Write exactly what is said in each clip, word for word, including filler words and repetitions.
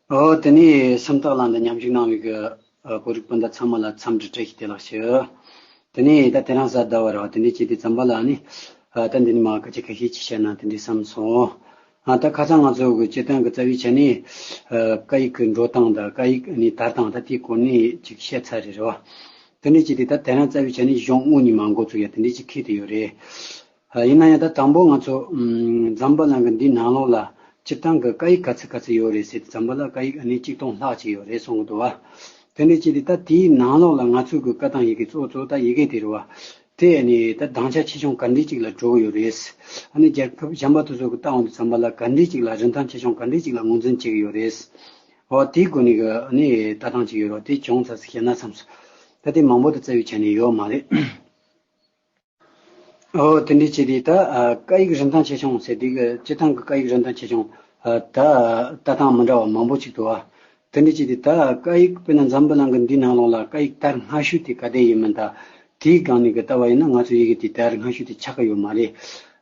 ཨོ། དེ་ནས་སུམ་རྟགས་ལ་འདི་མཉམ་ཞུགས་གནང་བའི་གི་ཨ་བོད་རིགས་སྤུན་ཟླ་ཚང་མ་ལ་འཚམས་འདྲི་བཀྲ་ཤིས་བདེ་ལེགས་ཞུ། དེ་ནས་ད་དེ་རིང་གཟའ་ཟླ་བ་རེད་བ། དེ་འདྲ་བྱས་ཏེ་ཙམ་པ་ལ་ནི་ཨ་ད་འདི་ནས་མ་སྐད་ཆ་ཁ་ཤས་ཅིག་བཤད་ན་དེ་འདྲ་བསམ་སོང་། ཨ་ད་ཁ་སང་ང་ཚོ་གི་སྤྱིར་བཏང་གི་རྩ་བའི་ཆ་ནས་ཨ་སྐད་ཡིག་གི་འགྲོ་སྟངས་དང་སྐད་ཡིག་ནི་དར་སྟངས་ད་དེའི་སྐོར་ནས་ཅིག་བཤད་ཚར་རེད་རེད་བ། དེ་འདྲ་བྱས་ཏེ་ད་དེ་རིང་རྩ་བའི་ཆ་ནས་གཞུང་དངོས་གནས་མ་འགོ་ཚུགས་ཡ་དེ་འདྲ་ཅིག་འཁེལ་དུ་ཡོད་རེད། ཨ་ཡིན་ན་ཡང་ད་དང་པོ་ང་ཚོ་ཨམ་འཛམ་བུ་གླིང་གི་འདིའི་ནང་ལོགས་ལ་སྤྱིར་བཏང་གི་སྐད་ཡིག་ག་ཚོད་ག་ཚོད་ཡོད་རེད་ཟེར་ཏེ། འཛམ་བུ་གླིང་སྐད་ཡིག་ཨ་ནི་གཅིག་སྟོང་ལྷག་ཅིག་ཡོད་རེད་གསུང་གི་འདུག་བ། དེ་འདྲ་བྱས་ཏེ་ད་དེའི་ནང་ལོགས་ལ་ང་ཚོའི་གི་སྐད་དང་ཡི་གེ་གཙོ་བོ་གཙོ་བོ་ད་ཡི་གེ་དེ་རེད་བ། དེ་ཨ་ནི་ད་དབང་ཆ་ཆེ་ཆུང་ག་འདྲ་ཅིག་ལ་འགྲོ་གི་ཡོད་རེད། ཨ་ནི་རྒྱལ་ཁབ་གཞན་པ་དེ་ཚོ་གི་ལྟ་འོང་དུས་ཙམ་པ་ལ་ག་འདྲ་ཅིག་ལ་རིན་ཐང་ཆེ་ཆུང་ག་འདྲ་ཅིག་ལ་ངོས་འཛིན་བྱེད་ཀྱི་ཡོད་རེད། འོ་དེའི་སྒོ་ནས་གི་ཨ་ནི་ལྟ་སྟངས་ཅིག་ཡོད་རེད་བ། དེ་བྱུང་ཚར་ཟིག་བཤད་ན་བསམ་སོང་། ད་དེ་མང་པོ་ད་རྩ་བའི་ཆ་ནས་ཡོད་མ་རེད། ཨོ་དེ་འདྲ་བྱས་ཏེ་ད་ཨ་སྐད་ཡིག་རིན་ཐང་ཆེ་ཆུང་ཟེར་དུས་ཀྱི་སྤྱིར་བཏང་གི་སྐད་ཡིག་རིན་ཐང་ཆེ་ཆུང་ཨ་ད་ལྟ་སྟངས་མི་འདྲ་བ་མང་པོ་ཅིག་འདུག་བ། དེ་འདྲ་བྱས་ཏེ་ད་སྐད་ཡིག་དཔེར་ན་འཛམ་བུ་གླིང་གི་འདིའི་ནང་ལོགས་ལ་སྐད་ཡིག་དར་སྔ་ཤོས་དེ་ག་དེ་ཡིན་མིན་ད་དེའི་སྒང་ནས་གི་ལྟ་བ་ཡིན་ན་ང་ཚོའི་ཡི་གེ་དེ་དར་སྔ་ཤོས་དེ་ཆགས་ཀྱི་ཡོད་མ་རེད།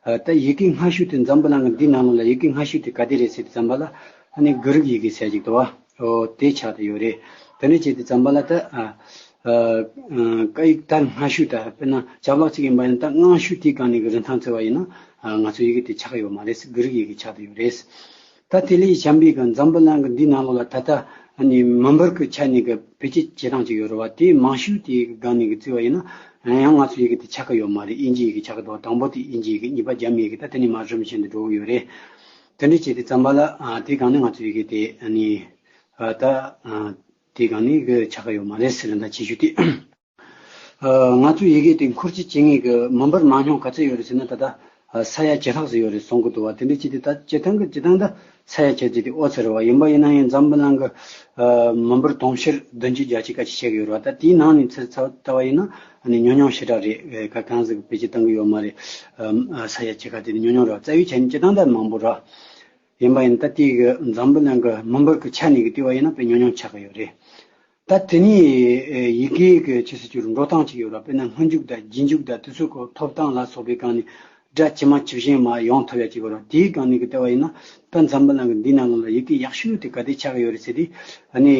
ཨ་ད་ཡི་གེ་སྔ་ཤོས་དེ་འཛམ་བུ་གླིང་གི་འདིའི་ནང་ལོགས་ལ་ཡི་གེ་སྔ་ཤོས་དེ་ག་དེ་རེད་ཟེར་དུས་ཙམ་པ་ལ་ཨ་ནི་གྷི་རིག་ཡི་གེ་ཟེར་ཅིག་འདུག་བ། ཨོ་དེ་ཆགས་བསྡད་ཡོད་རེད། དེ་འདྲ་བྱས་ཏེ་ཙམ་པ་ལ་ད་ཨ། ཨ་སྐད་ཡིག་དར་སྔ་ཤོས་དང་དཔེར་ན་ཅ་ལག་ཅིག་ཡིན་པ་ཡིན་ན་ད་སྔ་ཤོས་དེའི་སྒང་ནས་གི་རིན་ཐང་བརྩི་བ་ཡིན་ན་ཨ་ང་ཚོ་ཡི་གེ་དེ་ཆགས་ཀྱི་ཡོད་མ་རེད། གྷི་རིག་ཡི་གེ་ཆགས་བསྡད་ཡོད་རེད། ད་དེ་ལས་གཞན་པའི་གི་འཛམ་བུ་གླིང་གི་འདིའི་ནང་ལོགས་ལ་ད་ལྟ་ཨ་ནི་མི་འབོར་གི་ཆ་ནས་གི་བེད་སྤྱོད་བྱེད་སྟངས་ཅིག་ཡོད་རེད་བ། དེའི་མང་ཤོས་དེའི་གི་སྒང་ནས་གི་བརྩི་བ་ཡིན་ན་ཡང་ང་ཚོ་ཡི་གེ་དེ་ཆགས་ཀྱི་ཡོད་མ་རེད། དབྱིན་ཇིའི་ཡི་གེ་ཆགས་ཀྱི་འདུག་དང་པོ་དེ་དབྱིན་ཇིའི་ཡི་གེ། གཉིས་པ་རྒྱ་མིའི་ཡི་གེ། ད་དེ་ནས་མར་རིམ་བཞིན་དུ་འགྲོ་གི་ཡོད་རེད། དེ་འདྲ་བྱས་ཏེ་ཙམ་པ་ལ་ཨ་དེའི་སྒང་ནས་ང་ཚོ་ཡི་གེ་དེ་ཨ་ནི་ཨ་ད་ཨ་དེའི་སྒང་ནས་གི་ཆགས་ཀྱི་ཡོད་མ་རེད་ཟེར། ད་ཆེ་ཤོས་དེ། ཨ་ང་ཚོའི་ཡི་གེ་དེ་འཁོར་སྐྱོད་བྱེད་མཁན་གྱི་མི་འབོར་མང་ཉུང་ག་ཚོད་ཡོད་རེད་ཟེར་ན། ད་ལྟ་ཨ་ས་ཡ་བཅུ་ལྷག་ཙམ་ཡོད་རེད་གསུང་གི་འདུག་བ། དེ་འདྲ་བྱས་ཏེ་ད་སྤྱིར་བཏང་གི་སྤྱིར་བཏང་ད་ས་ཡ་བཅུ་ཙམ་དེ་ཨོ་ཙི་རེད་བ། ཡིན་པ་ཡིན་ན་ཡང་འཛམ་བུ་གླིང་གི་ཨ་མི་འབོར་དུང་ཕྱུར་བདུན་ཅུ་བརྒྱད་ཅུ་སྐད་ཆ་བཤད་ཀྱི་ཡོད་རེད་བ། ད་དེའི་ནང་ནས་ཚུར་ཚུར་ལྟ་བ་ཡིན་ན་ཨ་ནི་ཉུང་ཉུང་ཞེ་དྲག་རེད། ཨ་ག་གང་ཟིག་བེད་སྤྱོད་གཏོང་གི་ཡོད་མ་རེད། ཨ་ས་ཡ་བཅུ་ཁ་དེ་ནི་ཉུང་ཉུང་རེད་བ། རྩ་བའི་ཆ་ནས་སྤྱིར་བཏང་ད་མང་པོ་རེད། ཡིན་པ་ཡིན་ད་དེའི་གི་འཛམ་བུ་གླིང་གི་མི་འབོར་གི་ཆ་ནས་གི་བལྟས་པ་ཡིན་ན་དཔེ་ཉུང་ཉུང་ཆགས་ཀྱི་ཡོད་རེད། ད་དེ་ནས་ཡི་གེ་གི་ཆི་ཟེར་རྒྱུ་རུ་འགྲོ་སྟངས་ཅིག་ཡོད་ར། དཔེར་ན་སྔོན་འཇུག་དང་རྗེས་འཇུག་དང་དེ་ཚོ་གི་ཐོབ་ཐང་ལ་སོགས་པའི་སྒང་ནས་སྒྲ་ཇི་མ་ཇི་བཞིན་མར་ཡོང་ཐུབ་ཡ་ཅིག་ཡོད་ར། དེའི་སྒང་ནས་གི་བལྟས་པ་ཡིན་ན་ད་འཛམ་བུ་གླིང་གི་འདིའི་ནང་ལོགས་ལ་ཡི་གེ་ཡག་ཤོས་དེ་ག་དེ་ཆགས་ཀྱི་ཡོད་རེད་ཟེར་དུས་ཨ་ནི་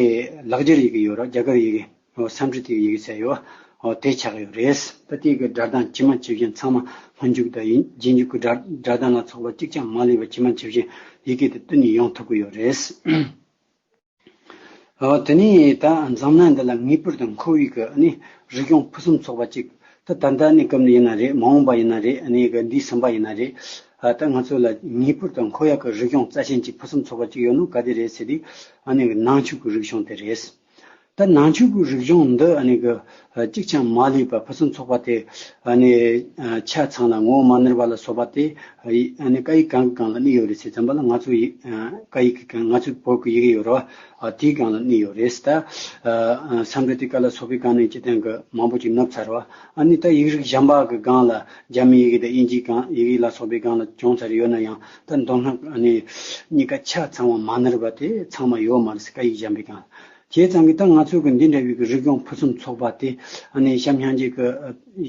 ལེགས་སྦྱར་ཡི་གེ་ཡོད་ར། རྒྱ་གར་ཡི་གེ། ཨོ་སཾ་སྐྲྀ་ཏའི་ཡི་གེ་ཟེར་ཡོད། ཨོ་དེ་ཆགས་ཡོད་རེད། ད་དེ་གི་སྒྲ་གདངས་ཇི་མ་ཇི་བཞིན་ཚང་མ་སྔོན་འཇུག་དང་ཡིན་རྗེས་འཇུག་གི་སྒྲ་སྒྲ་གདངས་ལ་སོགས་པ་གཅིག་ཀྱང་མ་ལུས་པ་ཇི་མ་ཇི་བཞིན་ཡི་གེ་དེ་བཏོན་ནས་ཡོང་ཐུབ་ཀྱི་ཡོད་རེད། ཨོ་དེ་ནས་ད་འཛམ་གླིང་འདི་ལ་ངེས་པར་དུ་མཁོ་བའི་གི་ནི་རིག་གཞུང་ཕུན་སུམ་ཚོགས་པ་གཅིག་ད་ད་ལྟ་ནས་སྐབས་ནས་ཡིན་ན་རེད། མ་འོངས་པ་ཡིན་ན་རེད། ནས་གི་འདས་ཟིན་པ་ཡིན་ན་རེད། ཨ་ད་ང་ཚོ་ལ་ངེས་པར་དུ་མཁོ་ཡག་གི་རིག་གཞུང་རྩ་ཆེན་གཅིག་ཕུན་སུམ་ཚོགས་པ་གཅིག་ཡོད་ནོ་ག་དེ་རེད་ཟེར་དུས་ཨ་ནི་གི་ནང་ཆོས་ཀྱི་རིག་གཞུང་དེ་རེད། ད་ནང་ཆོས་ཀྱི་རིག་གཞུང་འདི་ཨ་ནི་གི་ཨ་གཅིག་ཀྱང་མ་ལུས་པ་ཕུན་སུམ་ཚོགས་པ་དེ་ཨ་ནི་ཨ་ཆ་ཚང་ལ་ངོ་བོ་མ་ནོར་བ་ལ་སོགས་པ་དེ་ཨ་ནི་སྐད་ཡིག་གང་གི་སྒང་ལ་གནས་ཡོད་རེད་ཟེར་ཙམ་པ་ལ་ང་ཚོ་ཡི་ཨ་སྐད་ཡིག་གི་སྒང་ང་ཚོའི་བོད་ཀྱི་ཡི་གེ་ཡོད་རེད་བ། ཨ་དེའི་སྒང་ལ་གནས་ཡོད་རེད། ད་ཨ་སཾ་སྐྲྀ་ཏའི་བཀའ་ལ་སོགས་པའི་སྒང་ནས་སྤྱིར་བཏང་གི་མང་པོ་ཅིག་ནུབ་ཚར་བ། ཨ་ནི་ད་ཡིག་རིགས་གཞན་པ་གི་སྒང་ལ་རྒྱ་མིའི་ཡི་གེ་དང་དབྱིན་ཇིའི་སྒང་ཡི་གེ་ལ་སོགས་པའི་སྒང་ལ་བྱུང་ཚར་ཡོད་ན་ཡང་ད་མདོ་སྔགས་ཨ་ནི་གཉིས་ཀ་ཆ་ཚང་བ་མ་ནོར་བ་དེ་ཚང་མ་ཡོད་མ་རེད་ཟེར། སྐད་ཡིག་གཞན་པའི་སྒང་། བྱས་ཙང་གི་ད་ང་ཚོ་གི་འདི་འདྲ་བའི་གི་རིག་གཞུང་ཕུན་སུམ་ཚོགས་པ་དེ་ཨ་ནི་བྱམས་སྙིང་རྗེ་གི་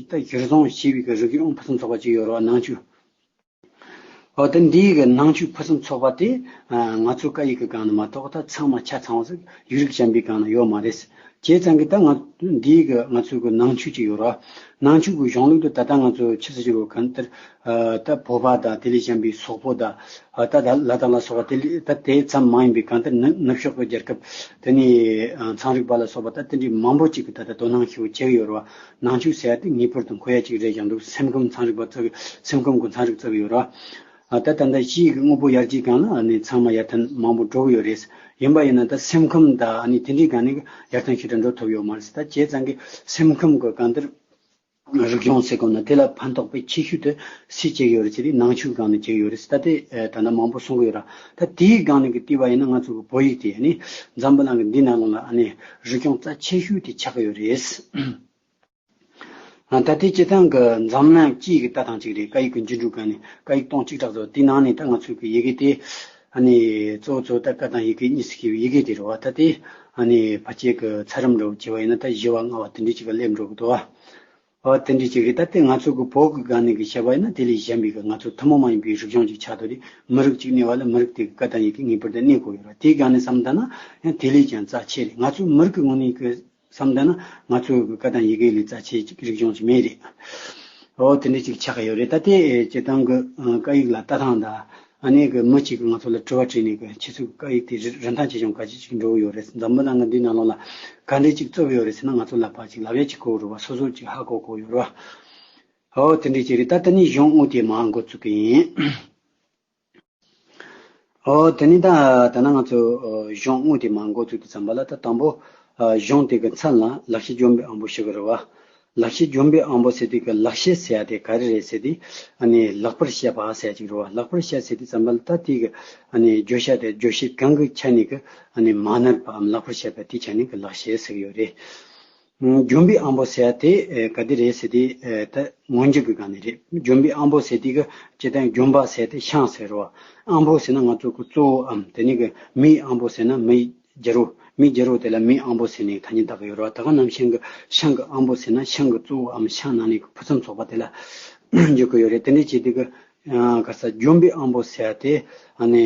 ད་གཞིར་བཟུང་བྱས་པའི་གི་རིག་གཞུང་ཕུན་སུམ་ཚོགས་པ་ཅིག་ཡོད་རེད་བ། ནང་ཆོས། འོ་ད་འདིའི་གི་ནང་ཆོས་ཕུན་སུམ་ཚོགས་པ་དེ་ང་ཚོ་སྐད་ཡིག་གི་སྒང་ནས་མ་གཏོགས་ད་ཚང་མ་ཆ་ཚང་བ་ཟིག་ཡིག་རིགས་གཞན་པའི་སྒང་ན་ཡོད་མ་རེད། བྱས་ཙང་གི་ད་ང་འདིའི་གི་ང་ཚོའི་གི་ནང་ཆོས་ཅིག་ཡོད་རེད་བ། ནང་ཆོས་ཀྱི་གཞུང་ལུགས་དེ་ད་ལྟ་ང་ཚོ་ཆི་ཟེར་གྱི་རེད་གང་ལྟར། ཨ་ད་བོད་པ་དང་དེ་ལས་གཞན་པའི་སོག་པོ་དང་། ཨ་ད་ད་ལ་དྭགས་ལ་སོགས་པ་དེ་ལས་ད་དེ་ཙམ་མ་ཡིན་པའི་གང་ལྟར་ནུབ་ནུབ་ཕྱོགས་ཀྱི་རྒྱལ་ཁབ་དེ་ནས་ཨ་ཚན་རིག་པ་ལ་སོགས་པ་ད་དེ་འདྲའི་མང་པོ་ཅིག་གིས་ད་ལྟ་དོ་སྣང་ཞེ་པོ་བྱེད་ཀྱི་ཡོད་རེད་བ། ནང་ཆོས་ཟེར་ཡ་དེ་ངེས་པར་དུ་མཁོ་ཡ་ཅིག་རེད་ཀྱང་འདུག་སེམས་ཁམས་ཚན་རིག་པ་བརྩི་གི་སེམས་ཁམས་ཀྱི་ཚན་རིག་བརྩི་གི་ཡོད་རེད་བ། ཨ་ད་ད་ལྟ་ཕྱིའི་གི་དངོས་པོ་ཡར་རྒྱས་སྒང་ལ་ཨ་ནི་ཚང་མ་ཡར་ཐོན་མང་པོ་འགྲོ་གི་ཡོད་རེད། ཡིན་པ་ཡིན་ན་ད་སེམས་ཁམས་དང་ཨ་ནི་དེ་འདྲའི་སྒང་ནས་ཡར་ཐོན་ཞེ་དྲག་འགྲོ་ཐུབ་ཡོད་མ་རེད། ད་བྱས་ཙང་གི་སེམས་ཁམས་ཀྱི་གང་ལྟར། རིག་གཞུང་ཟེར་དགོས་ན་དེ་ལ་ཕན་ཐོགས་དཔེ་ཆེ་ཤོས་དེ་སུས་བྱེད་ཀྱི་ཡོད་རེད་ཟེར་དུས་ནང་ཆོས་སྒང་ནས་བྱེད་ཀྱི་ཡོད་རེད་ཟེར། ད་དེ་ད་ལྟ་མང་པོ་གསུང་གི་ཡོད་ར། ད་དེའི་སྒང་ནས་ཀྱི་བལྟས་པ་ཡིན་ན་ང་ཚོ་གི་བོད་ཡིག་དེ་ནི་འཛམ་བུ་གླིང་གི་འདི་ནང་ལོགས་ལ་ཨ་ནི་རིག་གཞུང་རྩ་ཆེ་ཤོས་དེ་ཆགས་ཀྱི་ཡོད་རེད། ཨ་ད་དེ་སྤྱིར་བཏང་གི་འཛམ་གླིང་སྤྱིའི་གི་ལྟ་སྟངས་གཅིག་རེད། སྐད་ཡིག་གི་འགྱུར་འགྲོས་སྒང་ནས་སྐད་ཡིག་སྟོང་གཅིག་གྲགས་ཚོ་དེའི་ནང་ནས་ད་ང་ཚོའི་གི་ཡི་གེ་དེ་ཨ་ནི་གཙོ་བོ་གཙོ་བོ་ད་སྐད་དང་ཡི་གེ་གཉིས་སུ་གྱེས་པའི་ཡི་གེ་དེ་རེད་བ། ད་དེ་ཨ་ནི་ཕལ་ཆེར་གི་ཚད་རིམ་འདྲ་བོ་བྱས་པ་ཡིན་ན་ད་བཞི་བ་ལྔ་བ་དེ་འདྲ་ཅིག་ག་སླེབས་འགྲོ་གི་འདུག་བ། ཨོ་དེ་འདྲ་ཅིག་རེད། ད་ལྟའི་ང་ཚོ་གི་བོད་ཀྱི་སྒང་ནས་གི་བཤད་པ་ཡིན་ན། དེ་ལས་གཞན་པའི་གི་ང་ཚོ་ཐུན་མོང་མ་ཡིན་པའི་རིག་གཞུང་ཅིག་ཆགས་འདུག་དེ། མི་རིགས་ཅིག་གནས་པ་ལ་མི་རིགས་དེ་གི་སྐད་དང་ཡི་གེ་ངེས་པར་དུ་གནས་དགོས་ཡོད་རེད། དེའི་སྒང་ནས་བསམ་ད་ན་ཡང་དེ་ལས་ཀྱང་རྩ་ཆེ་རེད། ང་ཚོ་མི་རིགས་ཀྱི་ངོས་ནས་གི་བསམ་ད་ན་ང་ཚོ་གི་སྐད་དང་ཡི་གེ་ལས་རྩ་ཆེ་ཅིག་རིག་གཞུང་ཅིག་མེད་རེད། ཨོ་དེ་འདྲ་ཅིག་ཆགས་ཀྱི་ཡོད་རེད། ད་ལྟའི་སྤྱིར་བཏང་གི་ཨ་སྐད་ཡིག་ལ་ལྟ་སྟངས་དང་། ཨ་ནི་གི་མི་གཅིག་གིས་ང་ཚོ་ལ་དྲི་བ་དྲིས་ནས་གི་ཁྱེད་ཚོའི་སྐད་ཡིག་དེ་རིན་རིན་ཐང་ཆེ་ཆུང་ག་ཅི་ཅིག་འགྲོ་གི་ཡོད་རེད། འཛམ་བུ་གླིང་གི་འདིའི་ནང་ལོགས་ལ་ག་འདྲ་ཅིག་བརྩི་གི་ཡོད་རེད་ཟེར་ན། ང་ཚོ་ལ་ཕར་ཅིག་ལབ་ཡ་ཅིག་དགོས་རེད་བ། སོ་སོ་ཅིག་ཧ་གོ་དགོས་ཡོད་རེད་བ། ཨོ་དེ་འདྲ་ཅིག་རེད། ད་ལྟ་ནི་གཞུང་དངོས་དེ་མར་འགོ་བཙུགས་གི་ཡིན། ཨོ་དེ་ནི་ད་ད་ནང་ང་ཚོ་ཨོ་གཞུང་དངོས་དེ་མར་འགོ་བཙུགས་དུས་ཙམ་པ་ལ། ད་དང་པོ་ཨ་གཞུང་དེ་གི་མཚན་ལ་ལེགས་བཤད་ལྗོན་པའི་དབང་པོ་ཞུ་གི་རེད་བ། ལེགས་བཤད་ལྗོན་པའི་དབང་པོ་ཟེར་དུས་ཀྱི་ལེགས་བཤད་ཟེར་ཡ་དེ་ག་རེ་རེད་ཟེར་དུས། ཨ་ནི་ལེགས་པར་བཤད་པ་ཟེར་ཡ་ཅིག་རེད་བ། ལེགས་པར་བཤད་ཟེར་དུས་ཙམ་པ་ལ། ད་དེ་གི་ཨ་ནི་བརྗོད་བྱ་དེ་རྗོད་བྱེད་གང་གི་ཆ་ནས་གི་ཨ་ནི་མ་ནར་བའམ་ལེགས་པར་བཤད་པ་དེའི་ཆ་ནས་གི་ལེགས་བཤད་ཟེར་གི་ཡོད་རེད། ལྗོན་པའི་དབང་པོ་ཟེར་ཡ་དེ་ཨེ་ག་དེ་རེད་ཟེར་དུས། ཨེ་ད་མངོན་བརྗོད་ཀྱི་སྒང་ནས་རེད། ལྗོན་པའི་དབང་པོ་ཟེར་དུས་ཀྱི་སྤྱིར་བཏང་ལྗོན་པ་ཟེར་དེ་ཤིང་ཟེར་རོ། དབང་པོ་ཟེར་ན་ང་ཚོ་གི་གཙོ་བོའམ། དེ་ནས་གི་མེའི་དབང་པོ་ཟེར་ན་མེའི་རྒྱལ་པོ། མེའི་རྒྱལ་པོ་དེ་ལ་མེའི་དབང་པོ་ཟེར་ནས་ཐ་སྙད་བཏགས་ཀྱི་ཡོད་རེད་བ། ད་ག་ནང་བཞིན་གི་ཤིང་གི་དབང་པོ་ཟེར་ན་ཤིང་གི་གཙོ་བོའམ་ཤིང་ནང་ནས་གི་ཕུན་སུམ་ཚོགས་པ་དེ་ལ་འཇོག་གི་ཡོད་རེད། དེ་འདྲ་བྱས་དུས་ཀྱི་ཨ་ག་ས་ལྗོན་པའི་དབང་པོ་ཟེར་ཡ་དེ་ཨ་ནི་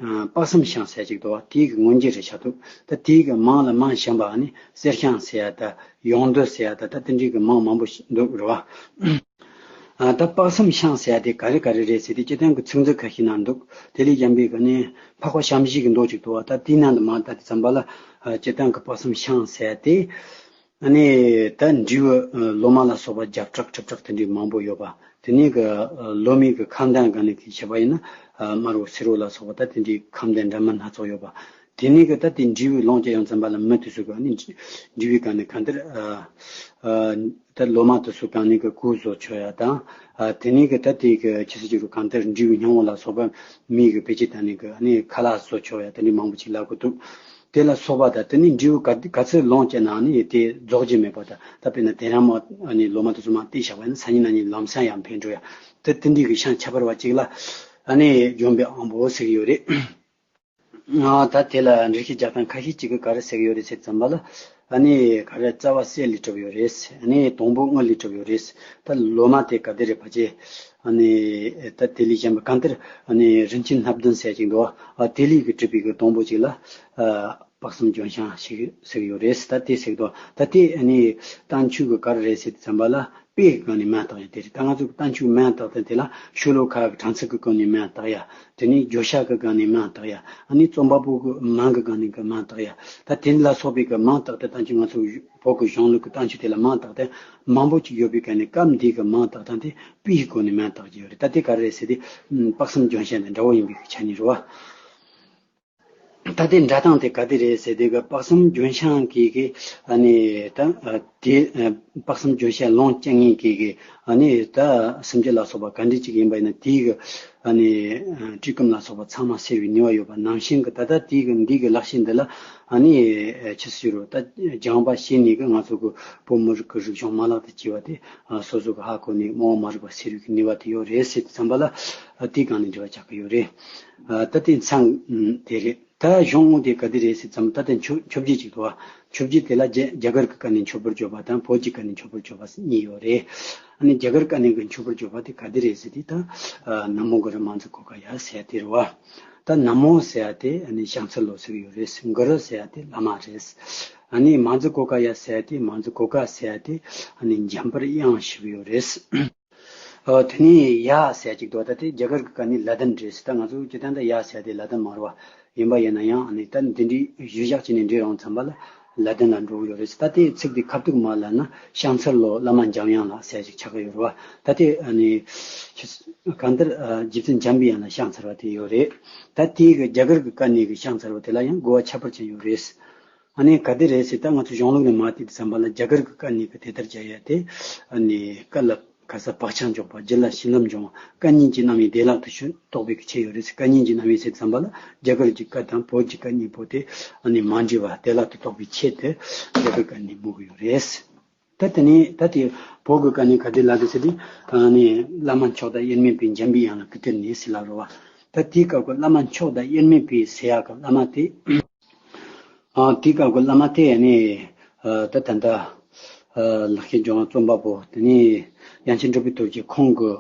ཨ་དཔག་བསམ་ཤིང་ཟེར་ཡ་ཅིག་འདུག་བ། དེའི་གི་མངོན་བརྗོད་རེད་ཆགས་འདུག་ད་དེའི་གི་མིང་ལ་མིང་གཞན་པ་ཨ་ནི་གསེར་ཤིང་ཟེར་ཡ་དང་ཡོངས་འདུ་ཟེར་ཡ་དང་། ད་དེ་འདྲའི་གི་མིང་མང་པོ་ཞིག་འདུག་རེད་བ། ཨ་ད་དཔག་བསམ་ཤིང་ཟེར་ཡ་དེ་ག་རེ་ག་རེ་རེད་ཟེར་དུས། སྤྱིར་བཏང་གི་ཚིག་མཛོད་ཁ་ཤས་ནང་འདུག་དེ་ལས་གཞན་པའི་གི་ཨ་ནི་འཕགས་པ་ཞབས་བཞི་གི་མདོ་ཅིག་འདུག་བ། ད་དེའི་ནང་དུ་མར་ལྟ་དུས་ཙམ་པ་ལ། ཨ་སྤྱིར་བཏང་གི་དཔག་བསམ་ཤིང་ཟེར་ཡ་དེ། ཨ་ནི་ད་འབྲས་བུ་ལོ་མ་ལ་སོགས་པ་བརྒྱ་ཕྲག་ཁྲི་ཕྲག་དེ་འདྲའི་མང་པོ་ཡོད་པ། དེ་ནས་གི་ལོ་མའི་གི་ཁམས་གདན་སྒང་ནས་གི་བཤད་པ་ཡིན་ན། དམར་པོ་སེར་པོ་ལ་སོགས་པ་ད་དེ་འདྲའི་ཁམས་གདན་འདྲ་མིན་སྣ་ཚོགས་ཡོད་པ། དེ་ནས་གི་ད་དེ་འབྲས་བུ་ལོངས་སྤྱད་ཡོང་ཙམ་པ་ལ། མི་དེ་ཚོ་གི་ཨ་ནི་འབྲས་བུའི་སྒང་ནས་གང་ལྟར་ད་ལོ་མ་དེ་ཚོ་གང་ནས་གི་གོས་བཟོ་ཆོག་ཡ་དང་། དེ་ནས་གི་ད་དེ་གི་ཁྱེད་ཚོ་ཅིག་རུ་གང་ལྟར་འབྲས་བུ་སྙིང་པོ་ལ་སོགས་པ་མི་གི་བེད་སྤྱད་བཏང་ནས་གི་ཨ་ནི་ཁ་ལག་བཟོ་ཆོག་ཡ་དེ་འདྲའི་མང་པོ་ཅིག་ལབ་གི་འདུག་དེ་ལ་སོགས་པ་དང་། དེ་ནས་འབྲས་བུ་ག་ག་ཚོད་ལོངས་སྤྱད་ནའང་ནི་དེ་རྫོགས་རྒྱུ་མེད་པ་དང་། ད་དཔེར་ན་དེ་རིང་མ་ཨ་ནི་ལོ་མ་དེ་ཚོ་མར་བཏེགས་བཞག་པ་ཡིན་ན། སང་ཉིན་གནངས་ཉིན་ལམ་སང་ཡང་འཕེལ་འགྲོ་ཡ། དེ་དེ་འདྲའི་གི་ཤིང་ཁྱད་པར་བ་ཅིག་ལ་ཨ་ནི་ལྗོན་པའི་དབང་པོ་ཟེར་གི་ཡོད་རེད། ཨ་ད་དེ་ལ་འགྲེལ་བཤད་རྒྱག་སྟངས་ཁ་ཤས་ཅིག་གིས་ག་རེ་ཟེར་གི་ཡོད་རེད་ཟེར་ཙམ་པ་ལ། ཨ་ནི་ག་རེ་རྩ་བ་གསེར་ལས་གྲུབ་ཡོད་རེད། ཨ་ནི་སྡོང་པོ་དངུལ་ལས་གྲུབ་ཡོད་རེད། ད་ལོ་མ་དེ་ག་དེ་རེད་ཕལ་ཆེར། ཨ་ནི་ད་དེ་ལས་གཞན་པ་གང་ལྟར་ཨ་ནི་རིན་ཆེན་སྣ་བདུན་ཟེར་ཅིག་འདུག་ཨ་དེ་ལས་གི་གྲུབ་པའི་གི་སྡོང་པོ་ཅིག་ལ་ཨ་དཔག་བསམ་ལྗོན་ཤིང་ཞིག་ཟེར་གི་ཡོད་རེད། ད་དེ་ཟེར་གི་འདུག་ད་དེ་ཨ་ནི་རྟ་མཆོག་གི་ག་རེ་རེད་ཟེར་དུས་ཙམ་པ་ལ། དཔེ་གི་སྒང་ནས་མིང་བཏགས་ཡ་དེ་རེད། ད་ང་ཚོ་གི་རྟ་མཆོག་མིང་བཏགས་སྟངས་དེ་ལ་ཤོ་ལོ་ཀ་གི་གྲངས་ཚད་ཀྱི་སྒོ་ནས་མིང་བཏགས་ཡ། དེ་ནས་བརྗོད་བྱ་གི་སྒང་ནས་མིང་བཏགས་ཡ། ཨ་ནི་རྩོམ་པ་པོ་གི་མིང་གི་སྒང་ནས་གི་མིང་བཏགས་ཡ། ད་དེ་ལ་སོགས་པའི་གི་མིང་བཏགས་ཏེ། ད་ཅི་ང་ཚོ་བོད་ཀྱི་གཞུང་ལུགས་ཀྱི་རྟ་མཆོག་དེ་ལ་མིང་བཏགས་ཏེ་མང་པོ་ཅིག་ཡོད་པའི་སྒང་ནས། སྐབས་འདིའི་གི་མིང་བཏགས་སྟངས་དེ་དཔེའི་སྒོ་ནས་མིང་བཏགས་ཀྱི་ཡོད་རེད། ད་དེ་ག་རེ་རེད་ཟེར་དུས། དཔག་བསམ་ལྗོན་ཤིང་དང་འདྲ་བོ་ཡིན་པའི་གི་ཆ་ནས་རེད་བ། ད་དེ་འདྲ་སྟངས་དེ་ག་དེ་རེད་ཟེར་དུས་གི། དཔག་བསམ་ལྗོན་ཤིང་གི་གི་ཨ་ནི་ད་ཨ་དེ་ཨ་དཔག་བསམ་ལྗོན་ཤིང་ལོངས་སྤྱད་མཁན་གི་གི་ཨ་ནི་ད་སེམས་ཅན་ལ་སོགས་པ་ག་འདྲ་ཅིག་ཡིན་པ་ཡིན་ན། དེའི་གི་ཨ་ནི་ཨ་བཀྲེས་སྐོམ་ལ་སོགས་པ་ཚང་མ་སེལ་བའི་ནུས་པ་ཡོད་པ་ནང་བཞིན་གི། ད་ལྟ་དེའི་གི་འདི་གི་ལེགས་བཤད་འདི་ལ་ཨ་ནི་ཨ་ཆི་ཟེར་རོ། ད་སྦྱངས་པ་བྱས་ནས་གི་ང་ཚོ་གི་བོད་མི་རིགས་ཀྱི་རིག་གཞུང་མ་ལག་ཏུ་གྱུར་པ་དེ། ཨ་སོ་སོ་གི་ཧ་གོ་ནས་སྨྲ་བ་མ་རིག་པ་སེལ་བའི་གི་ནུས་པ་དེ་ཡོད་རེད་ཟེར་དུས་ཙམ་པ་ལ། ཨ་དེའི་སྒང་ནས་འགྲེལ་བ་རྒྱག་གི་ཡོད་རེད། ཨ་ད་དེ་མཚན་དེ་རེད། ད་གཞུང་དངོས་དེ་ག་དེ་རེད་ཟེར་ཙམ། ད་དེ་མཆོད་མཆོད་བརྗོད་ཅིག་འདུག་བ། མཆོད་བརྗོད་དེ་ལ་རྒྱ་རྒྱ་གར་གྱི་སྐད་ནས་མཆོད་པར་བརྗོད་པ་དང་བོད་ཀྱི་སྐད་ནས་མཆོད་པར་བརྗོད་པ་གཉིས་ཡོད་རེད། ཨ་ནི་རྒྱ་གར་སྐད་ནས་གི་མཆོད་པར་བརྗོད་པ་དེ་ག་དེ་རེད་ཟེར་དུས། ད་ཨ་ན་མོ་གུ་རུ་མཉྫུ་གྷོ་ཥ་ཡ་ཟེར་ཡ་དེ་རེད་བ། ད་ན་མོ་ཟེར་ཡ་དེ་ཨ་ནི་ཕྱག་འཚལ་ལོ་ཟེར་གི་ཡོད་རེད། གུ་རུ་ཟེར་ཡ་དེ་བླ་མ་རེད། ཨ་ནི་མཉྫུ་གྷོ་ཥ་ཡ་ཟེར་ཡ་དེ། མཉྫུ་གྷོ་ཥ་ཟེར་ཡ་དེ་ཨ་ནི་འཇམ་དཔལ་དབྱངས་ཞུ་གི་ཡོད་རེད། ཨོ་དེ་ནས་ཡ་ཟེར་ཅིག་འདུག་ད་དེ་རྒྱ་གར་གྱི་སྐད་ནས་ལ་ཏིན་རེད། ད་ང་ཚོ་སྤྱིར་བཏང་ད་ཡ་ཟེར་དེ་ལ་ཏིན་མ་རེད་བ། ཡིན་པ་ཡིན་ན་ཡང་ཨ་ནི་ད་འདི་འདྲའི་གཞིར་བཞག་བྱས་ནས་འབྲི་ཡོང་ཙམ་པ་ལ་ལ་ཏིན་ལ་འགྲོ་གི་ཡོད་རེད། ད་དེ་ཚིག་དེ་ཁ་ཐུག་མ་ལབ་ན། ཕྱག་འཚལ་ལོ་བླ་མ་འཇམ་དབྱངས་ལ་ཟེར་ཅིག་ཆགས་ཀྱི་ཡོད་རེད་བ། ད་དེ་ཨ་ནི་གང་ལྟར་རྗེ་བཙུན་འཇམ་པའི་དབྱངས་ལ་ཕྱག་འཚལ་བ་དེ་ཡོད་རེད། ད་དེའི་གི་རྒྱ་གར་གྱི་སྐད་ནས་གི་ཕྱག་འཚལ་བ་དེ་ལ་ཡང་གོ་བ་ཁྱད་པར་ཅན་ཡོད་རེད། ཨ་ནི་ག་དེ་རེད་ཟེར། ད་ང་ཚོ་གཞུང་ལུགས་ནས་མར་བལྟས་དུས་ཙམ་པ་ལ་རྒྱ་གར་གྱི་སྐད་ནས་གི་དེ་ལྟར་བྱ་ཡ་དེ། ཨ་ནི་སྐད་ལ་ག་ས་བག་ཆགས་འཇོག་པ། རྒྱུད་ལ་བྱིན་རླབས་འབྱུང་བ། སྐད་གཉིས་ཀྱི་རྣམ་དབྱེ་བདེ་བླག་ཏུ་ཞུ་རྟོགས་པའི་གི་ཆེད་ཡོད་རེད་ཟེར། སྐད་གཉིས་ཀྱི་རྣམ་དབྱེ་ཟེར་ཙམ་པ་ལ་རྒྱ་གར་གྱི་སྐད་དང་བོད་ཀྱི་སྐད་གཉིས་པོ་དེ་ཨ་ནི་མ་འདྲེས་པ་བདེ་བླག་ཏུ་རྟོགས་པའི་ཆེད་དུ་རྒྱ་གར་སྐད་ནས་སྨོས་ཀྱི་ཡོད་རེད། ད་དེ་ནས་ད་དེ་བོད་ཀྱི་སྐད་ནས་ག་དེ་ལབ་དགོས་ཟེར་དུས། ཨ་ནི་བླ་མ་མཆོག་དང་དབྱེར་མེད་པའི་འཇམ་པའི་དབྱངས་ལ་གུས་བཏུད་ནས་ཟེར་ལབ་རེད་བ། ད་དེའི་སྐབས་ཀྱི་བླ་མ་མཆོག་དང་དབྱེར་མེད་པའི་ཟེར་ཡག་གི་བླ་མ་དེ། ཨ་དེའི་སྐབས་ཀྱི་བླ་མ་དེ་ནི་ཨ་ད་ད་ལྟ་ ལག་ཤེས་སྦྱོང་བ་རྩོམ་པ་པོ་དེ་ནས་དབྱངས་ཅན་གྲུབ་པའི་རྡོ་རྗེ་ཁོང་གི་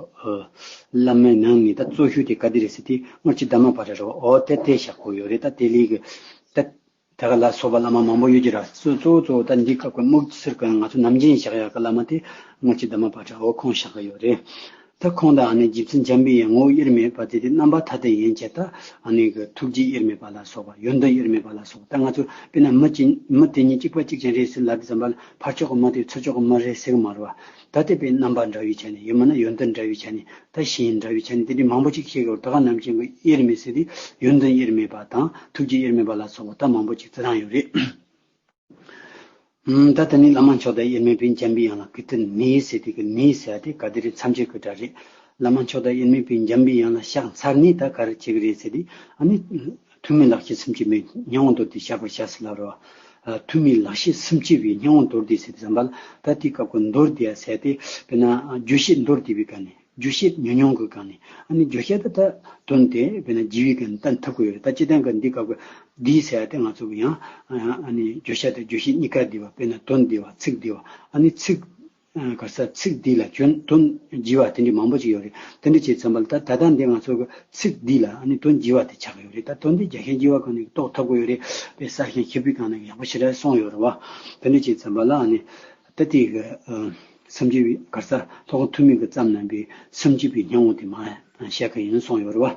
བླ་མའི་ནང་ནས་ད་གཙོ་ཤོས་དེ་ག་དེ་རེད་ཟེར་དུས་སྔར་གྱི་དྷརྨ་པ་ཊ་རེད་བ། འོ་དེ་དེ་བཞག་དགོས་ཡོད་རེད། ད་དེ་ལས་ཀྱི་ད་དེ་ག་ལ་སོགས་པ་བླ་མ་མང་པོ་ཡོད་ཀྱི་ར། གཙོ་གཙོ་བོ་གཙོ་བོ་ད་འདི་སྐབས་ཀྱི་དམིགས་བསལ་གྱི་ང་ཚོ་ནམ་རྒྱུན་བཞག་ཡག་གི་བླ་མ་དེ་སྔར་གྱི་དྷརྨ་པ་ཊ་འོ་ཁོང་བཞག་གི་ཡོད་རེད། ད་ཁོང་དང་ཨ་ནི་རྗེ་བཙུན་འཇམ་པའི་དབྱངས་ངོ་བོ་དབྱེར་མེད་པ་དེ་དེ་རྣམ་པ་ཐ་དད་ཡན་ཆད་ད་ཨ་ནི་གི་ཐུགས་རྗེ་དབྱེར་མེད་པ་ལ་སོགས་པ་ཡོན་ཏན་དབྱེར་མེད་པ་ལ་སོགས་པ། ད་ང་ཚོ་དཔེར་ན་མི་གཅིག་མི་དེ་གཉིས་གཅིག་པ་གཅིག་ཅན་རེད་ཟེར་ལབ་དུས་ཙམ་པ་ལ་ཕར་ཕྱོགས་ཀྱི་མི་དེ་ཚུར་ཕྱོགས་ཀྱི་མི་རེད་ཟེར་གི་མ་རེད་བ། ད་དེ་དཔེ་རྣམ་པ་འདྲ་བའི་ཆ་ནས་ཡང་མིན་ན་ཡོན་ཏན་འདྲ་བའི་ཆ་ནས་ད་ཞེན་འདྲ་བའི་ཆ་ནས་དེ་འདྲའི་མང་པོ་ཅིག་བཤད་གི་ཡོད། ད་ག་ནམ་རྒྱུན་གྱི་དབྱེར་མེད་ཟེར་དུས་ཡོན་ཏན་དབྱེར་མེད་པ་དང་ཐུགས་རྗེ་དབྱེར་མེད་པ་ལ་སོགས་པ་ད་མང་པོ་ཅིག་བརྩི་རང་ཡོད་རེད། ཨམ། ད་དེ་ནས་བླ་མ་མཆོག་དང་དབྱེར་མེད་པའི་འཇམ་པའི་དབྱངས་ལ་གུས་བཏུད་ནས་ཟེར་དུས་ཀྱི་ནས་ཟེར་ཡ་དེ་ག་དེ་རེད། མཚམས་བཅད་ཀྱི་སྒྲ་རེད། བླ་མ་མཆོག་དང་དབྱེར་མེད་པའི་འཇམ་པའི་དབྱངས་ལ་ཕྱག་འཚལ་ནས་ད་ག་རེ་བྱེད་ཀྱི་རེད་ཟེར་དུས་ཨ་ནི་ཐུན་མིན་ལག་ཤེས་སུམ་ཅུ་པའི་སྙིང་པོ་མདོར་བསྡུས་བཤད་པར་བྱ་ཟེར་ལབ་རེད་བ། ཐུན་མིན་ལག་ཤེས་སུམ་ཅུ་པའི་སྙིང་པོ་མདོར་བསྡུས་ཟེར་དུས་ཙམ་པ་ལ་ད་དེའི་སྐབས་ཀྱི་མདོར་བསྡུས་ཡ་ཟེར་ཡ་དེ་དཔེར་ན་རྒྱས་བཤད་མདོར་བསྡུས་པའི་སྒང་ནས། རྒྱས་བཤད་ཉུང་ཉུང་གི་སྒང་ནས། ཨ་ནི་རྒྱས་བཤད་ད་ལྟ་དོན་དེ་དཔེར་ན་རྒྱས་པའི་སྒང་ནས་བསྟན་ཐུབ་ཀྱི་ཡོད་རེད། ད་སྤྱིར་བཏང་གི་འདི་སྐབས་ཀྱི་འདིའི་ཟེར་ཡ་དེ་ང་ཚོ་གི་ཡང་ཨ་ནི་རྒྱས་བཤད་དང་རྒྱས་བཤད་གཉིས་ཀ་བསྡུས་པ། དཔེར་ན་དོན་བསྡུས་པ། ཚིག་བསྡུས་པ། ཨ་ནི་ཚིག་ག་ས་ཚིག་འདི་ལ་སྐྱོན་དོན་རྒྱས་པ་དེ་འདྲའི་མང་པོ་ཅིག་ཡོད་རེད། དེ་འདྲ་བྱས་ཙམ་པ་ལ་ད་ད་ལྟ་འདི་ང་ཚོ་གི་ཚིག་འདི་ལ་ཨ་ནི་དོན་རྒྱས་པ་དེ་ཆགས་ཀྱི་ཡོད་རེད། ད་དོན་འདི་རྒྱས་བཤད་རྒྱས་པའི་སྒང་ནས་རྟོགས་ཐུབ་ཀྱི་ཡོད་རེད། དཔེ་གསལ་ཤིང་ཞིབ་པའི་སྒང་ནས་ཡག་པོ་ཞེ་དྲག་གསུངས་ཡོད་རེད་བ། དེ་འདྲ་བྱས་ཙམ་པ་ལ་ཨ་ནི། ད་ལྟའི་གི་ཨ་སུམ་ཅུ་པའི་ག་ས་ཐོག་ཐུན་མིན་གྱི་ཙམ་རྣམ་པའི་སུམ་ཅུ་པའི་སྙིང་པོ་དེ་མ་བཤད་ཀྱི་ཡིན་གསུངས་ཡོད་རེད་བ།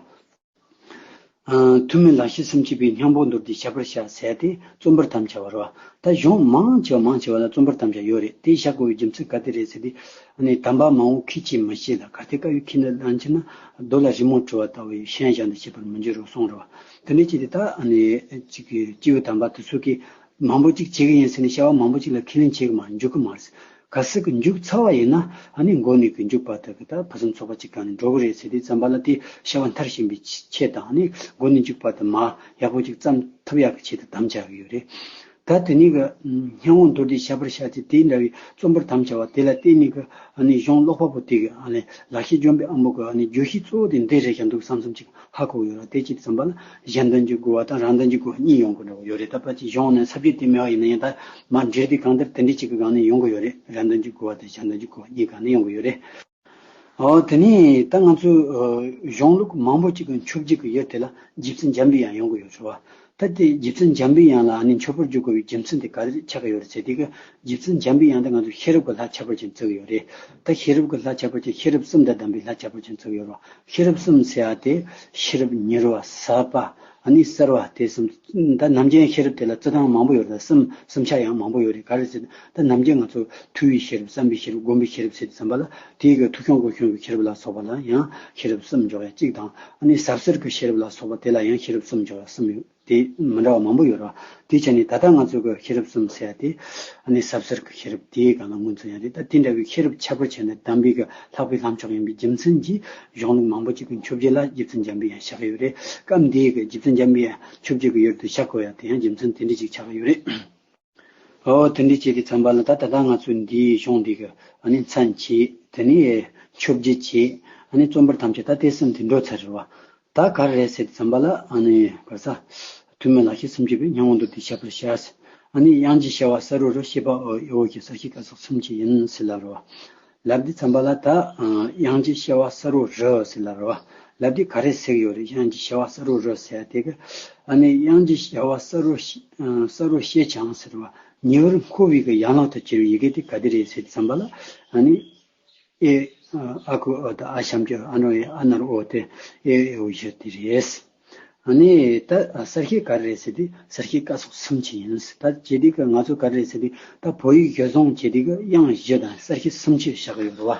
ཨ་ཐུན་མིན་ལག་ཤེས་སུམ་ཅུ་པའི་སྙིང་པོ་མདོར་བསྡུས་བཤད་པར་བྱ་ཟེར་ཏེ་རྩོམ་པར་དམ་བཅའ་བ་རེད་བ། ད་གཞུང་མང་ཆེ་བ་མང་ཆེ་བ་ལ་རྩོམ་པར་དམ་བཅའ་ཡོད་རེད། དེ་བཞག་དགོས་པའི་རྒྱུ་མཚན་ག་དེ་རེད་ཟེར་ཏེ། ཨ་ནི་དམ་པ་མང་བོ་ཁྱེད་ཀྱིས་མི་ཤེས་ལ། གལ་ཏེ་བཀའ་ཡོད་ཁྱེད་ནི་ལན་ཆེ་ན། རྡོ་ལ་རི་མོ་བྲི་བ་ལྟ་བུའི་ཤན་བཞག་ནས་བྱེད་པར་མི་འགྱུར་རོ་གསུངས་རེད་བ། དེ་འདྲ་བྱས་ཏེ་ད་ཨ་ནི་གཅིག་གི་སྐྱེས་བུ་དམ་པ་དེ་ཚོ་གིས། མང་པོ་གཅིག་བྱེད་ཀྱི་ཡིན་ཟེར་ནས་བྱ་བ་མང་པོ་གཅིག་ལ་ཁས་ལེན་བྱེད་ཀྱི་མ་རེད། འཇུག་གི་མ་རེད། གལ་སྲིད་ཀྱི་འཇུག་ཚར་བ་ཡིན་ན་ཨ་ནི་མགོ་ནས་ཀྱི་འཇུག་པ་དག་གི་ད་ཕུན་སུམ་ཚོགས་པ་གཅིག་གང་ནས་འགྲོ་གི་རེད་ཟེར་དུས་ཙམ་པ་ལ་དེ་བྱ་བ་མཐར་ཕྱིན་པའི་ཆེད་དང་ཨ་ནི་མགོ་ནས་འཇུག་པ་དེ་མ་ཡག་པོ་གཅིག་བརྩམས་ཐུབ་ཡག་གི་ཆེད་དུ་དམ་བཅའ་གི་ཡོད་རེད། ད་དེ་ནས་ཀྱི་སྙིང་པོ་མདོར་བསྡུས་བཤད་པར་བྱ་ཚེ་དེ་འདྲ་བའི་རྩོམ་པར་དམ་བཅའ་བ་དེ་ལ་བརྟེན་ནས་ཀྱི་ཨ་ནི་གཞུང་ཀློག་པ་པོ་དེ་གི་ཨ་ནི་ལག་ཤེས་འཇམ་པའི་དབང་པོ་གི་ཨ་ནི་བརྗོད་གཞི་གཙོ་བོ་དེ་འདི་རེད་ཤག་འདུག་བསམ་བསམ་གཅིག་ཧ་གོ་ཡོད་ར། དེ་གཅིག་བསམ་པ་ལ་གཞན་དོན་གྱི་དགོས་པ་དང་རང་དོན་གྱི་དགོས་པ་གཉིས་ཡོང་གི་འདྲ་བོ་ཡོད་རེད། ད་ཕལ་ཆེར་གཞུང་ནས་ས་བཅད་དེ་མེད་པ་ཡིན་ན་ཡང་ད་མར་འགྲེལ་དེ་གང་ལྟར་དེ་འདྲ་གཅིག་གི་སྒང་ནས་ཡོང་གི་ཡོད་རེད། རང་དོན་གྱི་དགོས་པ་དང་གཞན་དོན་གྱི་དགོས་པ་གཉིས་སྒང་ནས་ཡོང་གི་ཡོད་རེད། འོ་དེ་ནས་ད་ང་ཚོས་གཞུང་ལུགས་མང་པོ་གཅིག་གི་མཆོད་བརྗོད་ཀྱི་ཡུལ་དེ་ལ་རྗེ་བཙུན་འཇམ་པའི་དབྱངས་ཡོང་གི་ཡོད་རེད་བ། ད་དེ་རྗེ་བཙུན་འཇམ་པའི་དབྱངས་ལ་ཨ་ནི་མཆོད་པར་བརྗོད་དགོས་པའི་རྒྱུ་མཚན་དེ་ག་རེ་ཆགས་ཀྱི་ཡོད་རེད་ཟེར་དུས་ཀྱི་རྗེ་བཙུན་འཇམ་པའི་དབྱངས་དེ་ང་ཚོ་ཤེས་རབ་ཀྱི་ལྷ་ཁྱད་པར་ཅན་བརྩི་གི་ཡོད་རེད། ད་ཤེས་རབ་ཀྱི་ལྷ་ཁྱད་པར་ཅན་ཤེས་རབ་གསུམ་དང་ལྡན་པའི་ལྷ་ཁྱད་པར་ཅན་བརྩི་གི་ཡོད་རེད། ཤེས་རབ་གསུམ་ཟེར་ཡ་དེ་ཤེས་རབ་མྱུར་བ་ཟབ་པ་ཨ་ནི་གསལ་བ་དེ་གསུམ། ད་ནམ་རྒྱུན་ཤེས་རབ་དེ་ལ་བརྩི་སྟངས་མང་པོ་ཡོད་རེད། གསུམ་གསུམ་ཆ་ཡང་མང་པོ་ཡོད་རེད། ག་རེ་ཟེར་ན་ད་ནམ་རྒྱུན་ང་ཚོ་ཐུབ་པའི་ཤེས་རབ་བསམ་པའི་ཤེས་རབ་སྒོམ་པའི་ཤེས་རབ་ཟེར་དུས་ཙམ་པ་ལ་དེའི་གི་ཐུགས་བྱུང་དགོས་བྱུང་གི་ཤེས་རབ་ལ་སོགས་པ་ལ་ཡང་ཤེས་རབ་གསུམ་འཇོག་ཡ་གཅིག་དང་ཨ་ནི་ཟབ་གསལ་གྱི་ཤེས་རབ་ལ་སོགས་པ་དེ་ལ་ཡང་ཤེས་རབ་གསུམ་འཇོག་ཡ་གསུམ་ཡོད། དེ་མི་འདྲ་བ་མང་པོ་ཡོད་རེད། དེའི་ཆ་ནས་ད་ལྟ་ང་ཚོ་གི་ཤེས་རབ་གསུམ་ཟེར་ཡ་དེ་ཨ་ནི་ཟབ་གསལ་གྱི་ཤེས་རབ་དེའི་སྒང་ལ་ངོས་འཛིན་ཡ་རེད། ད་དེ་འདྲ་བའི་ཤེས་རབ་ཁྱད་པར་ཅན་དང་ལྡན་པའི་གི་ལྷག་པའི་ལྷ་མཆོག་ཡིན་པའི་རྒྱུ་མཚན་གྱིས་གཞུང་ལུགས་མང་པོ་ཅིག་གི་མཆོད་བརྗོད་ལ་རྗེ་བཙུན་འཇམ་པའི་དབྱངས་བཞག་གི་ཡོད་རེད། སྐབས་འདིའི་གི་རྗེ་བཙུན་འཇམ་པའི་དབྱངས་མཆོད་བརྗོད་ཀྱི་ཡུལ་དུ་བཞག་དགོས་ཡ་དེ་ཡང་རྒྱུ་མཚན་དེ་འདྲ་ཅིག་ཆགས་ཀྱི་ཡོད་རེད། འོ་དེ་འདྲ་བྱས་དུས་ཙམ་པ་ལ་ད་ད་ལྟ་ང་ཚོས་འདིའི་གཞུང་འདི་གི་ཨ་ནི་མཚན་བྱས། དེ་ནས་མཆོད་བརྗོད་བྱས། ཨ་ནི་རྩོམ་པར་དམ་བཅའ། ད་དེ་གསུམ་དེ་འགྲོ་ཚར་རེད་བ། ད་ག་རེ་རེད་ཟེར་དུས་ཙམ་པ་ལ་ཨ་ནི་ག་ས་ཐུན་མིན་ལག་ཤེས་སུམ་ཅུ་པའི་སྙིང་པོ་མདོར་བསྡུས་བཤད་པར་བྱ། ཨ་ནི་དབྱངས་ཀྱི་བྱ་བ་གསལ་བོ་རི། ཤེས་པ་འོད་འོད་ཀྱི་གསལ་བྱེད་སྐད་གསོག་གསུམ་གྱིས་ཡིན་ཟེར་ལབ་རེད་བ། ལབ་དུས་ཙམ་པ་ལ་ད་དབྱངས་ཀྱི་བྱ་བ་གསལ་བོ་རི་ཟེར་ལབ་རེད་བ། ལབ་དུས་ག་རེ་ཟེར་གྱི་ཡོད་རེད། དབྱངས་ཀྱི་བྱ་བ་གསལ་བོ་རི་ཟེར་དེ་གི་ཨ་ནི་དབྱངས་ཀྱི་བྱ་བ་གསལ་བོ་གསལ་བོ་ཤེས་ཀྱང་ཟེར་བ། ཉེ་བར་མཁོ་བའི་གི་ཡན་ལག་ཏུ་གྱུར་བའི་ཡི་གེ་དེ་ག་དེ་རེད་ཟེར་དུས་ཙམ་པ་ལ་ཨ་ནི། ཨེ། ཨ་གུ་ཨ་དང་ཨ་ཞབས་ཀྱུ་ཨ་འགྲེང་ཡ་ཨ་ན་རོ་ཨོ་དེ་ཨེ་ཨེ་ཨོ་ཡོད་དེ་རེད། ཨ་ནི་ད་གསལ་བྱེད་ག་རེ་རེད་ཟེར་དུས་གསལ་བྱེད་སྐད་གསོག་གསུམ་གྱིས་ཡིན། ད་བྱེད་དུས་ཀྱི་ང་ཚོ་ག་རེ་རེད་ཟེར་དུས་ད་བོད་ཡིག་སྦྱོར་སྦྱོང་བྱེད་དུས་ཀྱི་དབྱངས་བཞི་དང་གསལ་བྱེད་གསུམ་གྱིས་བཞག་གི་ཡོད་རེད་བ།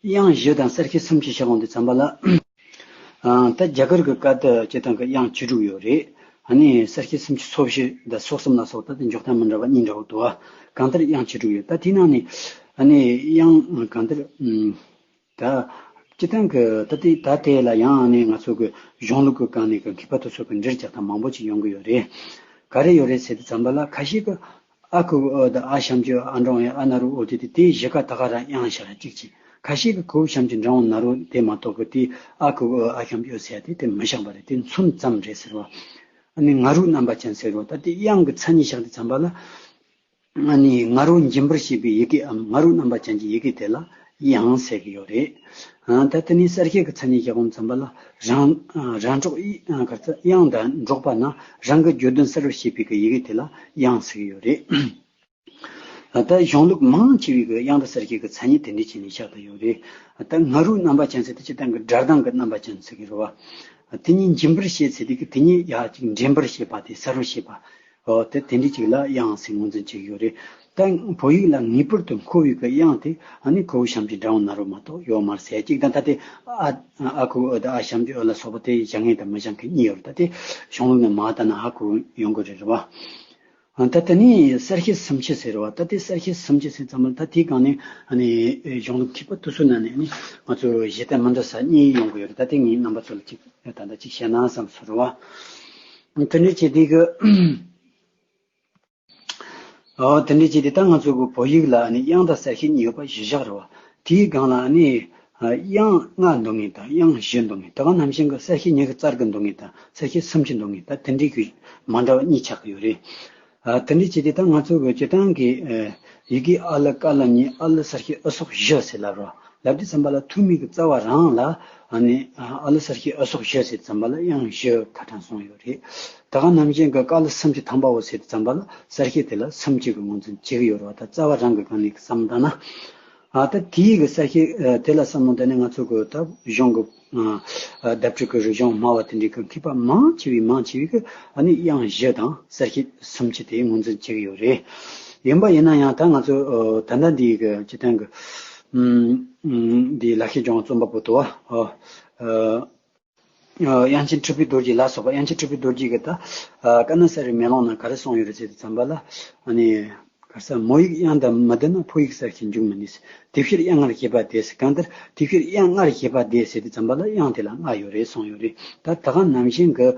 དབྱངས་བཞི་དང་གསལ་བྱེད་གསུམ་གྱིས་བཞག་འོང་དུས་ཙམ་པ་ལ། ཨ་ད་རྒྱ་གར་གྱི་སྐད་དུ་སྤྱིར་བཏང་གི་དབྱངས་བཅུ་དྲུག་ཡོད་རེད། ཨ་ནི་གསལ་བྱེད་སུམ་ཅུ་སོ་བཞི་དང་སོ་གསུམ་ལ་སོགས་ད་དེ་འཇོག་སྟངས་མི་འདྲ་བ་གཉིས་འདྲ་བོ་འདུག་བ། གང་ལྟར་དབྱངས་བཅུ་དྲུག་ཡོད། ད་དེའི་ནང་ནས་ཨ་ནི་དབྱངས་གང་ལྟར་ཨམ། ད་སྤྱིར་བཏང་གི་ད་དེ་ད་དེ་ལ་ཡང་ཨ་ནི་ང་ཚོ་གི་གཞུང་ལུགས་ཀྱི་སྒང་ནས་གི་མཁས་པ་དེ་ཚོ་གི་འགྲེལ་རྒྱག་སྟངས་མང་པོ་ཅིག་ཡོང་གི་ཡོད་རེད། ག་རེ་ཡོད་རེད་ཟེར་དུས་ཙམ་པ་ལ་ཁ་ཤས་ཀྱིས་ཨ་གུ་ཨོ་དང་ཨ་ཞབས་ཀྱུ་ཨ་འགྲེང་ཡ་ཨ་ན་རོ་ཨོ་དེ་དེ་དེའི་གཞི་ཀ་ད་ག་རང་དབྱངས་བཞག་ཡ་གཅིག་གཅིག་ཁ་ཤས་ཀྱིས་གུ་ཞབས་ཀྱུ་འགྲེང་བ་ན་རོ་དེ་མ་གཏོགས་ཀྱི་དེ་ཨ་གུ་ཨོ་ཨ་ཞབས་ཀྱུ་ཨོ་ཟེར་ཡ་དེ་དེ་མི་བཞག་པ་རེད། དེ་མཚུངས་ཙམ་རེད་ཟེར་བ། ཨ་ནི་ང་རོ་རྣམ་པ་ཅན་ཟེར་བ། ད་དེ་དབྱངས་ཀྱི་མཚན་ཉིད་བཞག་དུས་ཙམ་པ་ལ། ཨ་ནི་ང་རོ་འབྱིན་པར་བྱེད་པའི་ཡི་གེའམ་ང་རོ་རྣམ་པ་ཅན་གྱི་ཡི་གེ་དེ་ལ་དབྱངས་ཟེར་གྱི་ཡོད་རེད། ཨ་ད་དེ་ནས་གསལ་བྱེད་ཀྱི་མཚན་ཉིད་བཞག་པ་ཙམ་པ་ལ་རང་ཨ་རང་སྒྲོག་ཨི་ཨ་ག་རེ་ཟེར་དབྱངས་དང་འགྲོགས་པ་ན་རང་གི་བརྗོད་དོན་གསལ་བར་བྱེད་པའི་གི་ཡི་གེ་དེ་ལ་དབྱངས་ཟེར་གྱི་ཡོད་རེད། ད་གཞུང་ལུགས་མང་ཆེ་བའི་གི་དབྱངས་དང་གསལ་བྱེད་ཀྱི་མཚན་ཉིད་དེ་འདྲ་བྱས་ནས་བཞག་བསྡད་ཡོད་རེད། ད་ང་རོའི་རྣམ་པ་ཅན་ཟེར་དེ་སྤྱིར་བཏང་གི་སྒྲ་གདངས་ཀྱི་རྣམ་པ་ཅན་ཟེར་གྱི་རེད་བ། དེ་ཉིད་འབྱིན་པར་བྱེད་ཟེར་དེ་གི་དེ་ཉིད་ཡ་ཅིག་འདྲེན་པར་བྱེད་པ་དེ་གསལ་བར་བྱེད་པ། འོ་དེ་དེ་འདྲ་ཅིག་ལ་དབྱངས་ཟེར་ངོས་འཛིན་བྱེད་ཀྱི་ཡོད་རེད། ད་བོད་ཡིག་ལ་ངེས་པར་དུ་མཁོ་བའི་གི་དབྱངས་དེ་ཨ་ནི་ཁོ་བོ་ཞབས་ཀྱུ་འདྲ་བོ་ན་རོ་མ་གཏོགས་ཡོད་མ་རེད་ཟེར་གཅིག་དང་། ད་དེ་ཨ་ཨ་ཁུ་ཨོ་ད་ཨ་ཞབས་ཀྱུ་ཨོ་ལ་སོགས་པ་དེ་བཞག་མཁན་དང་མི་བཞག་མཁན་གཉིས་ཡོད་རེད། ད་དེ་གཞུང་ལུགས་ནས་མར་ལྟ་ན་ཧ་གོ་ཡོང་གི་རེད་རེད་བ། ཨ་ད་དེ་ནས་གསལ་བྱེད་སུམ་ཅུ་ཟེར་བ། ད་དེ་གསལ་བྱེད་སུམ་ཅུ་ཟེར་ཙམ་པ་ལ་ད་དེའི་སྒང་ནས་ཨ་ནི་གཞུང་ལུགས་མཁས་པ་དེ་ཚོའི་ནང་ནས་ཨ་ནི་ང་ཚོ་གཞི་རྟེན་མི་འདྲ་ས་གཉིས་ཡོང་གི་ཡོད་རེད། ད་དེ་ངས་རྣམ་པ་ཚོ་ལ་ཅིག་ད་ལྟ་ཅིག་བཤད་ན་བསམ་སོང་རེད་བ། དེ་འདྲ་བྱས་དེ་གི་ཨོ་དེ་འདྲ་བྱས་དེ་ད་ང་ཚོ་གི་བོད་ཡིག་ལ་ཨ་ནི་དབྱངས་དང་གསལ་བྱེད་གཉིས་ཡོད་པ་གཞི་བཞག་རེད་བ། དེའི་སྒང་ལ་ཨ་ནི་དབྱངས་ལྔ་འདོན་མཁན་དང་དབྱངས་བཞི་འདོན་མཁན། ད་ག་ནང་བཞིན་གི་གསལ་བྱེད་ཉི་ཤུ་རྩ་དགུ་འདོན་མཁན་དང་གསལ་བྱེད་སུམ་ཅུ་འདོན་མཁན། ད་དེ་འདྲའི་གི་མ་འདྲ་བ་གཉིས་ཆགས་ཀྱི་ཡོད་རེད། ཨ་དེ་འདྲ་བྱས་དེ་ད་ང་ཚོ་གི་སྤྱིར་བཏང་གི་ཨ་ཡི་གེ་ཨ་ལ་ཀ་ལ་གཉིས་ཨ་ལ་གསལ་བྱེད་ཨ་སོགས་བཞི་ཟེར་ལབ་རོ། ལབ་དུས་ཙམ་པ་ལ་ཐོན་མི་གི་རྩ་བ་རང་ལ་ཨ་ནི་ཨ་ལ་གསལ་བྱེད་ཨ་སོགས་བཞི་ཟེར་ཙམ་པ་ལ་དབྱངས་བཞི་ཁ་གྲངས་སོང་ཡོད་རེད། ད་ག་ནང་བཞིན་གི་ཀ་ལ་སུམ་ཅུ་ཐམ་པའོ་ཟེར་དུས་ཙམ་པ་ལ་གསལ་བྱེད་དེ་ལ་སུམ་ཅུ་གི་ངོས་འཛིན་བྱེད་ཀྱི་ཡོད་རེད་བ། ད་རྩ་བ་རང་གི་སྒང་ནས་བསམ་བློ་བཏང་ན། ཨ་ད་དེའི་གི་གསལ་བྱེད་ཨ་དེ་ལ་བསམ་བློ་བཏང་ནས་ང་ཚོ་གི་ད་གཞུང་གི་ཨ་ཨ་བརྡ་སྤྲོད་ཀྱི་རིག་གཞུང་སྨྲ་བ་དེ་འདྲའི་གི་མཁས་པ་མང་ཆེ་བས་མང་ཆེ་བས་གི་ཨ་ནི་དབྱངས་བཞི་དང་གསལ་བྱེད་སུམ་ཅུ་དེ་ངོས་འཛིན་བྱེད་ཀྱི་ཡོད་རེད། ཡིན་པ་ཡིན་ན་ཡང་ད་ང་ཚོ་ཨ་ད་ལྟ་འདིའི་གི་སྤྱིར་བཏང་གི་ཨམ་ཨམ་འདིའི་ལེགས་བཤད་ལྗོན་དབང་རྩོམ་པ་པོ་དོ་བ་ཨ་ཨ་དབྱངས་ཅན་གྲུབ་པའི་རྡོ་རྗེ་ལ་སོགས་པ། དབྱངས་ཅན་གྲུབ་པའི་རྡོ་རྗེ་གི་ད་ཨ་ཀ་ན་ས་རའི་མེ་ལོང་ནང་ག་རེ་གསུངས་ཡོད་རེད་ཟེར་དུས་ཙམ་པ་ལ་ཨ་ནི། ག་ས་མོ་ཡིག་དབྱངས་དང་མི་ལྡན་ན་ཕོ་ཡིག་གསལ་བྱེད་འབྱུང་མི་ནུས། དེ་ཕྱིར་དབྱངས་སྔར་བྱས་པ་དེ་ཟེར། གང་ལྟར་དེ་ཕྱིར་དབྱངས་སྔར་བྱས་པ་དེ་ཟེར་དུས་ཙམ་པ་ལ་དབྱངས་དེ་ལ་ལྔ་ཡོད་རེད་གསུངས་ཡོད་རེད། ད་ད་ག་ནང་བཞིན་གྱི་